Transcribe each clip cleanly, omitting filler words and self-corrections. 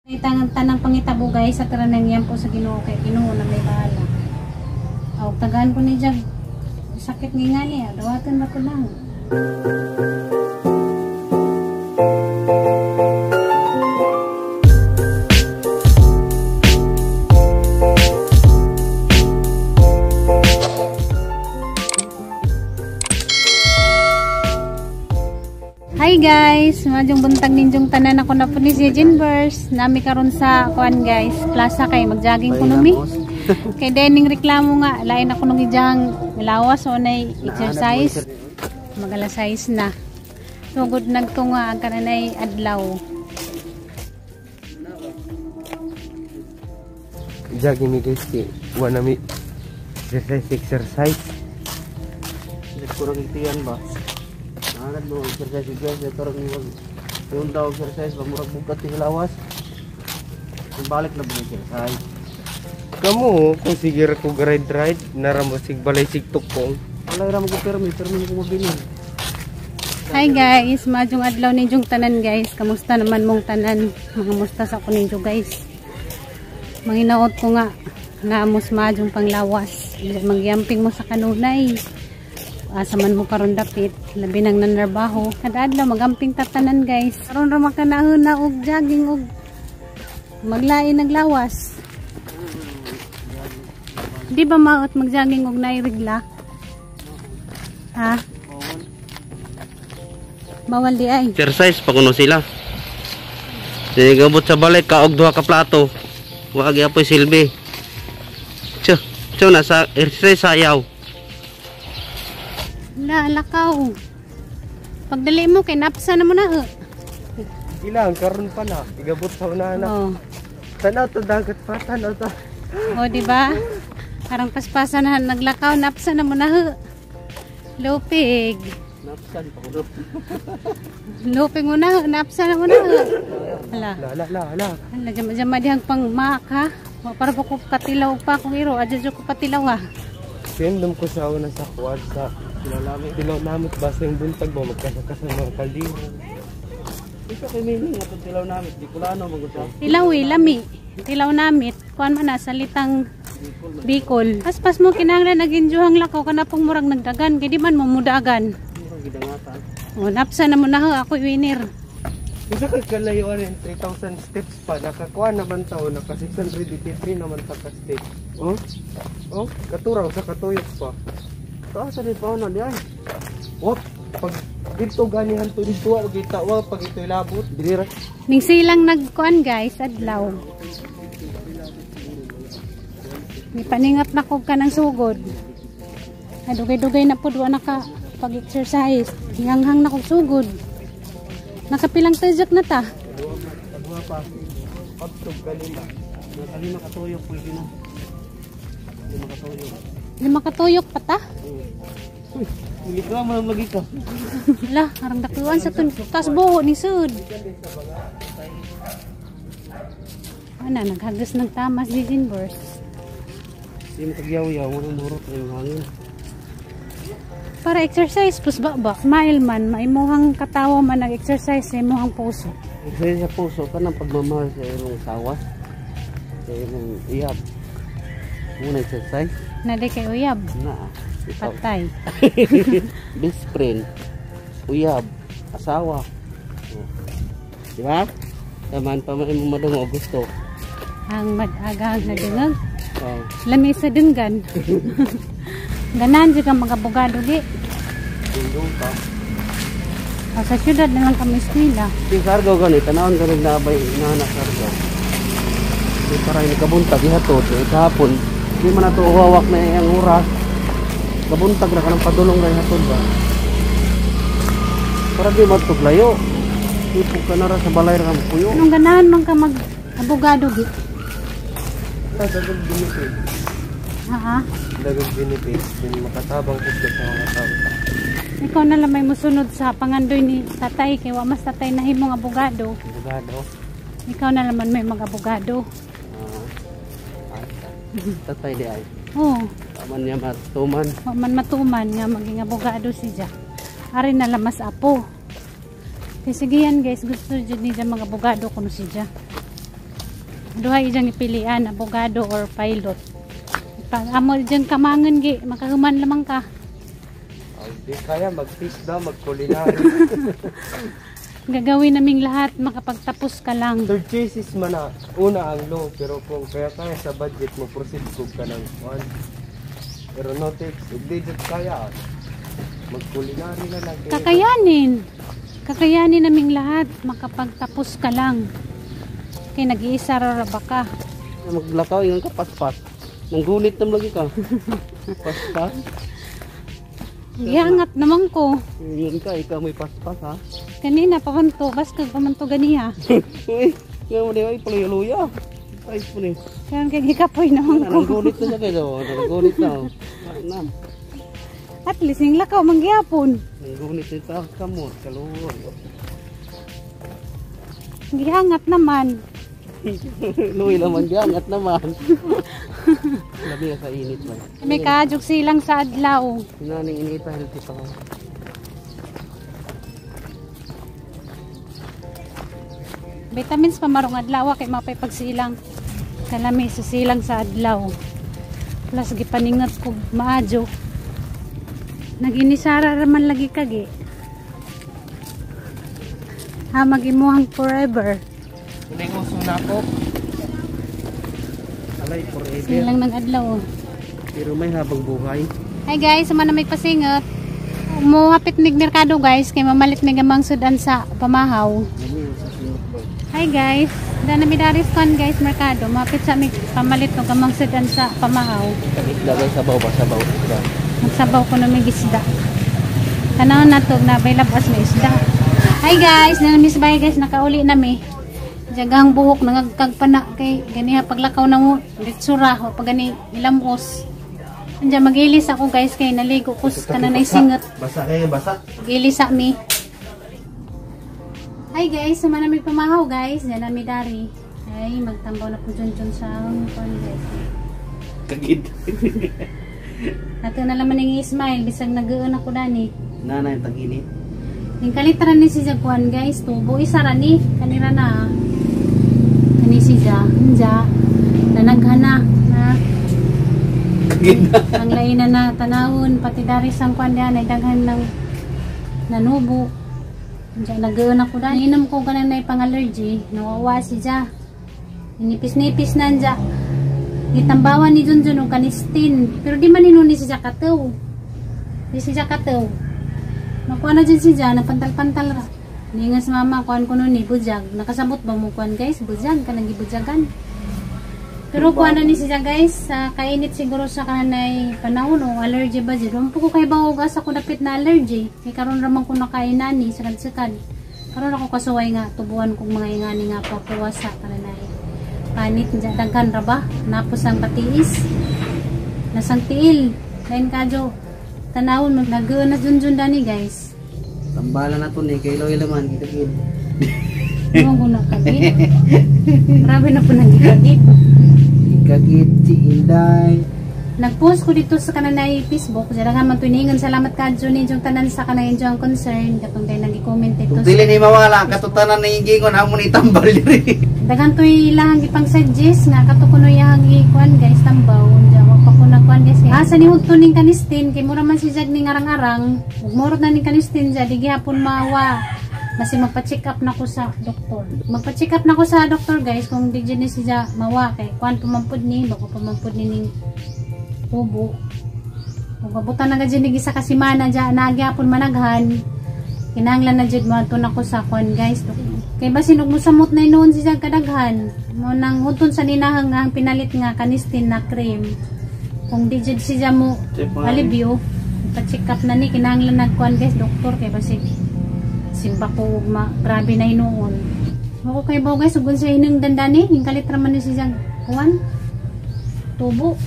Itang tanang pangitabo, guys, sa taranang yan po sa Ginoo kay Ginoo na may bahala. Aw tagaan ko ni Jag sakit ni nga niya, dawaton ba ko lang. Hi guys, madyong buntag ninyong tanan, ako na po ni si Jinbers. Nami karon sa kuan guys, plaza kay magjogging ko numi. Kay dening reklamo nga, lain ako nung ijang lawas o nay exercise. Mag-alas 6 na. Tugod nagtunga ang kananay adlaw. Jogging mi guys kay wa na mi exercise exercise. Kurang itiyan ba? Nahanad mo exercise exercise karang wag yung daw exercise ba murag bugat ti lawas. Kung balik na ba exercise? Kamo kung sige ra ko ride ride nara mo sig balay sig tukong. Alay ra mo ko pirmi pirmi ko mabili. Hi guys, madyong adlaw ninyong tanan guys. Kamusta naman mong tanan? Mga musta sa ko ninyo guys. Manginaot ko nga naamos madyong panglawas. Magyamping mo sa kanunay. Asa man mo karon dapit, labi nang nanarbaho. Kada adlaw magamping tatanan guys. Karon ra makanahon na og jogging og maglain naglawas. Di ba maot magjogging og nairigla? Ha? Bawal di ay. Exercise pa kuno sila. Sinigabot sa balay kaog duha ka plato. Wa gyapon silbi. Tso, tso nasa exercise sayaw. La, lakaw. Pagdali mo kay napsa na mo na. Ilang karon pa na igabot sa una na. Oh. Tanaw to dagat pa tanaw to. Oh, di ba? Parang paspasan na naglakaw, napsa na mo na. Lupig. Napsan pa kuno. Lupig mo na, napsa na mo na. Hala. La la la la. Hala, jama-jama dihang pang mak ha. Wa para pa ko katilaw pa kung iro, adyo ko patilaw ha. Sendom ko sa una sa kuwan sa tilaw namit basta yung buntag ba magkasakasa mga kaldero. Ito kay meaning ato tilaw namit Bicolano magud sa. Tilaw eh, lami. Tilaw namit, kuan man na salitang Bicol. Paspas mo kinahanglan naginjuhang lakaw kana pong murag nagdagan kay di man mo mudagan. Murag gidangatan. O napsa na mo na ha, ako winner. Isa kay kalayuan yung 3,000 steps pa. Nakakuha naman tao, naka 683 naman ta ka steps. Oh? Oh, katurang sa katuyok pa. Taas sa di pa na di ay. Wap, pag dito ganihan to dito, wa kita wa pag ito'y labot. Dili ra. Ning silang nagkuan guys, adlaw. Ni paningat na ko kanang sugod. Adugay-dugay na pud wa naka pag-exercise. Hinganghang na kog sugod. Nakapilang tadyak na ta. Pagwa pa, pagtog kalima. Nakalima katuyok pwede na. Lima katuyok. 5 katuyok pa ta. Uy, hindi ka man lagi ka. Lah, arang dakuan sa tun. Tas buho ni sud. Ana naghagas ng tamas di Jinbers. Di mo kagyaw-yaw, walang murot na yung hangin. Para exercise pus ba ba. Smile man, maimuhang katawa man nag-exercise sa imuhang puso. Exercise sa puso ka ng pagmamahal sa imong asawa. Sa imong iyab. Muna exercise. Na di kay uyab. Na. Ikaw. Patay. Best friend. Uyab. Asawa. Oh. Di ba? Taman pa man imong madungo gusto. Ang madagang na dungag. Oh. Lami sa dunggan. Ganahan jud kang mag-abogado gi. Dungdung ka. O, sa syudad na lang kami eskwela. Di sargo gani tanawon gani nabay inahanak sargo. Di para ini kabuntag ihatod eh, kahapon. Di man nato hawak na iyang oras. Kabuntag ra kanang padulong ra ihatod ba. Para di matuglayo. Ipog ka na ra sa balay ra kang puyo. Anong ganahan man ka mag-abogado gi? Dagang benefit. Ha? Dagang benefit. Din makatabang ko sa mga tao. Ikaw na lang may musunod sa pangandoy ni tatay kay wa mas tatay na himong abogado. Abogado. Ikaw na naman may mag-abogado. Tatay di ay. Oo. Taman niya matuman. Wa man matuman nga maging abogado si Ja. Ari na lang mas apo. Kay sige yan guys, gusto jud ni Ja mag-abogado kuno si Ja. Duha ijang ipilian, abogado or pilot. Pag amo dyan kamangan gi, makahuman lamang ka. Ay, di kaya mag-tisda, mag-culinary. Gagawin naming lahat, makapagtapos ka lang. Third choice is man na, una ang law, pero kung kaya kaya sa budget mo, proceed kung ka ng one. Aeronautics, ug di jud kaya, mag-culinary na lang. Kakayanin. Kakayanin naming lahat, makapagtapos ka lang. Kay nag-iisa ra ba ka? Maglakaw ingon ka paspas. Nanggunit nam lagi ka. Paspas. Giangat naman ko. Ingon ka, ikaw may paspas ha. Kanina pamanto, basta pamanto ganiha. Uy, nga mo ay paluya-luya. Ay, po ni. Karon kay gikapoy naman ko. Nanggunit na siya kayo. Nanggunit na. Oh. Na. At least ning lakaw mangyapon. Nanggunit na sa kamot, kaluoy. Gihangat naman. Luwi naman diyan, at naman. Labi ka sa init man. May kaadjog silang sa adlaw. Sinaning inita, healthy pa. Vitamins pa marong adlaw kay mapay pagsilang. Kalami sa silang sa adlaw. Plus gipaningat ko maadyo. Naginisara raman lagi kagi. Ha magimuhang forever. Kuning uso na ako. Alay forever. Silang ng adlaw. Oh. Pero may habang buhay. Hi guys, sama na may pasingot. Muhapit mig merkado guys kay mamalit mig amang sudan sa pamahaw. Hi guys, dana mi daris kon guys merkado. Mapit sa mig pamalit og amang sudan sa pamahaw. Isda guys, sabaw ba? Sabaw isda. Magsabaw ko na may isda. Tanaw na to na bay labas na isda. Hi guys, dana mi sa bahay guys, nakauli na mi. Jagang buhok nangagkag pa na kay ganiha paglakaw na mo litsura o pag gani ilamos. Andiyan magilis ako guys kay naligo ko sa kananay singot. Basa kayo, basa. Gilis sa mi. Hi guys, sama na may pamahaw guys. Diyan na mi dari. Ay, magtambaw na po dyan dyan sa kuan guys. Kagid. Ato na laman ng smile bisag nag-uun ako dani. Nanay, tag-init. Ning kalitra ni si Jaguan guys, tubo isa ra ni kanira na. Kani si Ja, ja nanaghana na. Kagid na. Ang lain na na tanawon pati dari sang kuan diyan ay daghan ng nanubo. Diyan nag-uun ako dani. Inom ko ganan na pang-allergy, nawawa si Ja. Nipis-nipis na ja. Gitambawan ni Junjun og kanistin, pero di man hinuni si Ja kataw. Di si Ja kataw. Makuha na dyan si Ja, napantal-pantal ra. Ningas mama, kuhan ko nun ni bujag. Nakasabot ba mo kuhan guys? Bujag, kanang gibujagan. Pero kuha na ni si Ja guys, sa kainit siguro sa kanay panahon o allergy ba dyan. Wala ko kay bawag asa ko dapit na allergy. Kay karon raman ko nakain ni sakad-sakad. Karon ako kasuway nga, tubuan kong mga ingani nga pakuha sa kanay. Panit dyan, daghan ra ba? Napos ang patiis. Nasang tiil. Lain kadyo. Tanawon mo, nag-uun na junjun dani guys. Tambala na to ni, kay Loy laman, kagid. Ano ko nakagid? Grabe na po nagkagid. Kagid, si Inday. Nag-post ko dito sa kananay Facebook. Diyan nga man tuningan. Salamat ka, Jun, yung tanan sa kanay yung concern. Katong tayo nag-comment dito. Kung dili ni mawala, katutanan na yung gingon, amo ni tambal diri. Dagan to'y ilahang ipang suggest nga kato kuno iyang ikuan guys tambaw. Diyan wa pa ko nagkuan guys. Asa ni hudto ning kanistin kay mura man si Jag ning arang-arang. Ug murot na ning kanistin ja di gihapon mawa. Basi magpa-check up na ko sa doktor. Magpa-check up na ko sa doktor guys kung di jud ni si Ja mawa kay kuan pumampud ni bako pumampud ni ning ubo. Ug abutan na gid ni isa ka semana ja na gihapon managhan. Kinahanglan na jud moadto na ko sa kuan guys. Kay basin og mosamot na noon si Jag kadaghan. Mo nang hudton sa ninahang ang pinalit nga kanistin na cream. Kung di jud si Ja mo alibyo, pa-check up na ni kinahanglan nagkuan guys doktor kay basig simba ko ma grabe na hinuon. Mako kay baw guys ug unsa hinang dandani ning kalit ra man ni si Jag kuan tubo.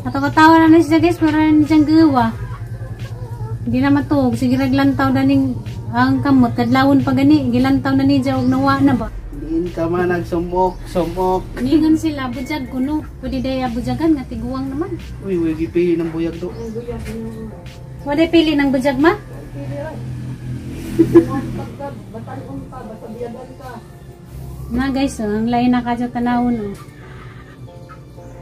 Katawa-tawa na ni siya guys para ni siyang gawa. Hindi na matuog sige raglantaw daning ang kamot kadlawon pa gani gilantaw na ni siya og nawa na ba. Diin ka man nagsumok, sumok. Ningon sila bujag kuno. Pwede day bujagan nga tiguang naman. Uy, uy, gipili ng buyag do. Wala pili ng bujag ma? Na guys, oh, ang lain na kadyo tanawon oh.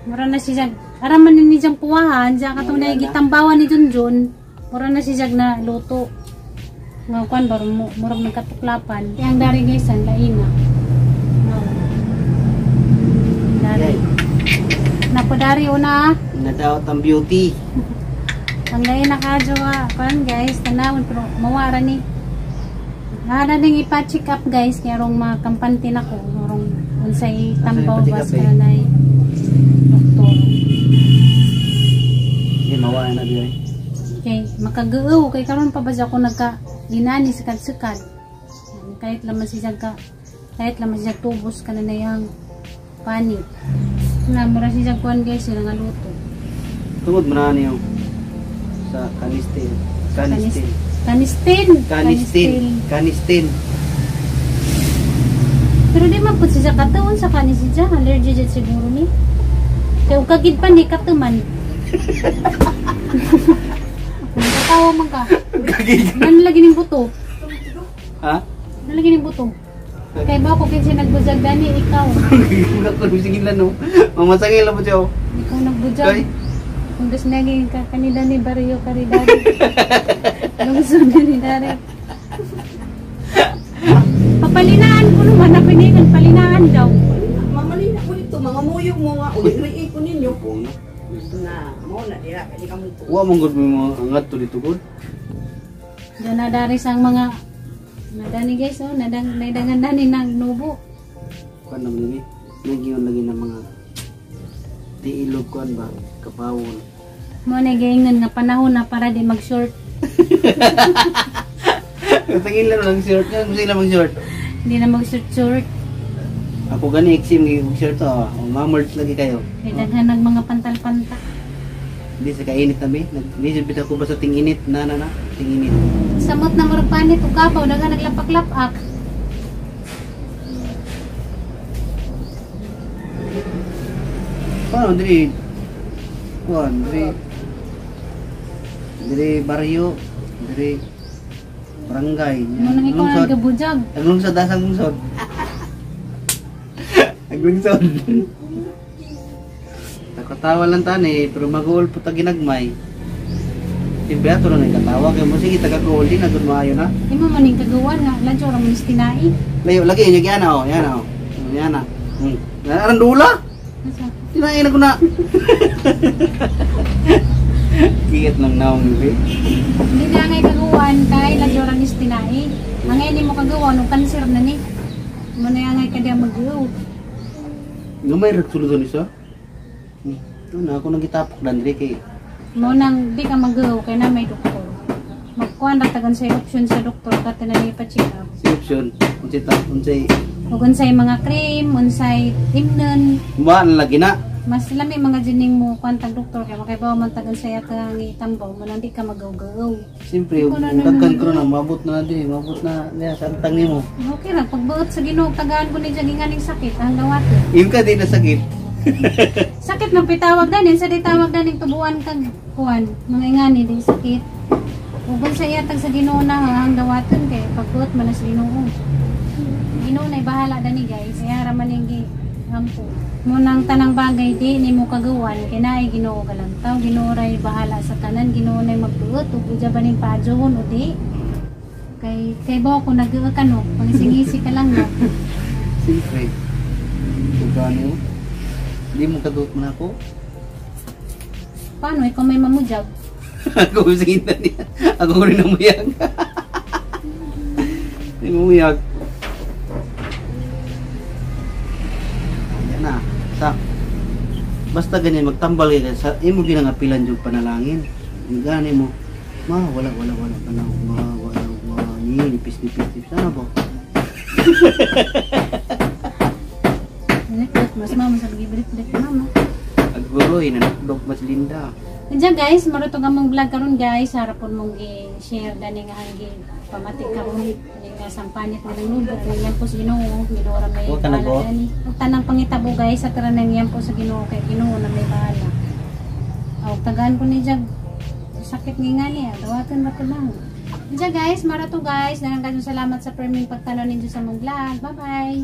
Mura na siya, ara man ni siyang kuwahan, diyan katong na gitambawan ni Junjun. Mura na siya na luto. Nga kuan ba murag nagkatuklapan. Ang dari guys, ang lain na. No. Dari. Napodari una. Nadaot ang beauty. Ang lain na kadyo ah. Kuan guys, tanawon pero mawara ni. Nara ning ipa-check up guys, kaya rong makampante na ko, rong unsay tambaw ipa-check bas up eh? Kanay doktor. Hindi, mawala na diay. Kay makagaaw kay karon pa ba siya ako nagka ginani sekad-sekad. Kahit laman siya ka, kahit laman siya tubos kana na yang panit. Na mura siya kuan guys, sila nga luto. Tungod man na niyo sa kanistin. Kanistin. Kanistin. Kanistin. Kanistin. Pero di man pud siya katuon sa kanis siya, allergy jud siguro ni. Kay ug kagid pa ni katuman. Katawa man ka. Kagid. Nan lagi ning buto. Ha? Nan lagi ning buto. Kay ba ko kinsa nagbujag dani ikaw. Ako sige lang no. Mamasangil lang po siya. Ikaw nagbujag. Kay? Kung gusto naging ka kanila ni Barrio Caridad. Lungsod ni Dari. Papalinaan ko naman na pinikan palinaan daw. Mamalina ko ito, mga muyog mo nga, uli ko ninyo. Buong na. Na, mo na dira, kaya ka mo ito. Wa mong gud mo angat to dito gud. Diyan na dari sang mga nadani guys oh, nadang naidangan dani nang nubo. Kuan naman ni. Nagyon lagi ng mga tiilog kuan ba kapawon. Mo na giingnan nga panahon na para di mag-short. Tangin lang lang short yan, gusto lang mag-short. Hindi na mag-short short. Ako gani exim gi short to. Oh, mamorts lagi kayo. Kay daghan nag mga pantal-panta. Hindi sa kainit kami. Hindi sa bitaw ko basta ting-init na na na, ting-init. Samot na murag panit ug kapaw daghan naglapak-lapak. Paano diri? Kuan diri. Diri baryo, diri barangay. Mo nang ikaw ang gabujag. Ang lungsod, asang lungsod. Ang lungsod. Nakatawa lang tani, pero mag-uol po ta ginagmay. Siyempre ato na nagkatawa, kaya mo sige taga-uol din, agad maayo na. Imo man ning kagawan nga ladyo ra man is tinai. Layo, lagi niya yana oh, yana oh. Yana. Aran dula. Asa? Tinain ako na. Kiyat lang naong ibi. Hindi na ngay kagawan kay ladyo ra is tinai. Angay nimo kagawan og kanser na ni. Mo na angay ka diya mag-uol. Nga may ragsulod isa. Ito na ako nagitapok dan diri kay Mo nang di ka mag-uol kay na may doktor. Magkuan ra tagan sa option sa doktor ka tanan ipa-check up. Si option unsay ta unsay Ug unsay mga cream, unsay timnon, ba lagi na. Mas lami mga jining mo kuan tag doktor kay makaibaw man tag unsay atang itambaw mo nang di ka magaw-gaw. Siyempre, Ikaw na kung daghan ko naman. na mabot na di, mabot na niya sa antang nimo. Okay ra pagbuot sa Ginoo tagaan ko ni inganing sakit ang dawato. Im ka di na sakit. Sakit man pitawag danin sa di tawag daning tubuan kag kuan mga ingani di sakit. Ug unsa iyatag sa Ginoo na ha, ang dawaton kay pagbuot man na sa Ginoo. Ginoo nay bahala dani guys. Kaya ra man ning gi ampo. Munang tanang bagay di nimo kagawan kay naay Ginoo kalantaw. Ginoo ray bahala sa tanan. Ginoo nay magbuot ug uja ba ning paadyohon o di. Kay kay bo ko nag ka no, pangisingisi ka lang no. Siyempre. Kung gani mo. Di mo kaduot man ako. Paano ikaw may mamujag? Ako sige na niya. Ako rin ang muyag. Di mo muyag. Yan na. Sa basta ganyan magtambal ka sa imo ginangapilan yung panalangin. Yung gani mo. Ma, wala wala wala pa na. Ma, wala ma. Ni nipis nipis nipis. Ano ba? Mas mama sa gibrit-brit mama. Aguro inanakdok mas linda. Andiyan guys, marutong among vlog karon guys. Harapon mong gi-share dani nga ang gi pamati karon ni nga sampanit nga nang nubok nga yan po sa Ginoo, Ginoo ra may Huwag ka bahala nag-o. dani. Ug tanang pangitabo guys, sa tara nang yan po sa Ginoo kay Ginoo na may bahala. Aw tagaan ko ni jag sakit nga nga niya, dawaton ba to lang. Andiyan guys, marato guys, daghang salamat sa perming pagtanaw ninyo sa mong vlog. Bye bye.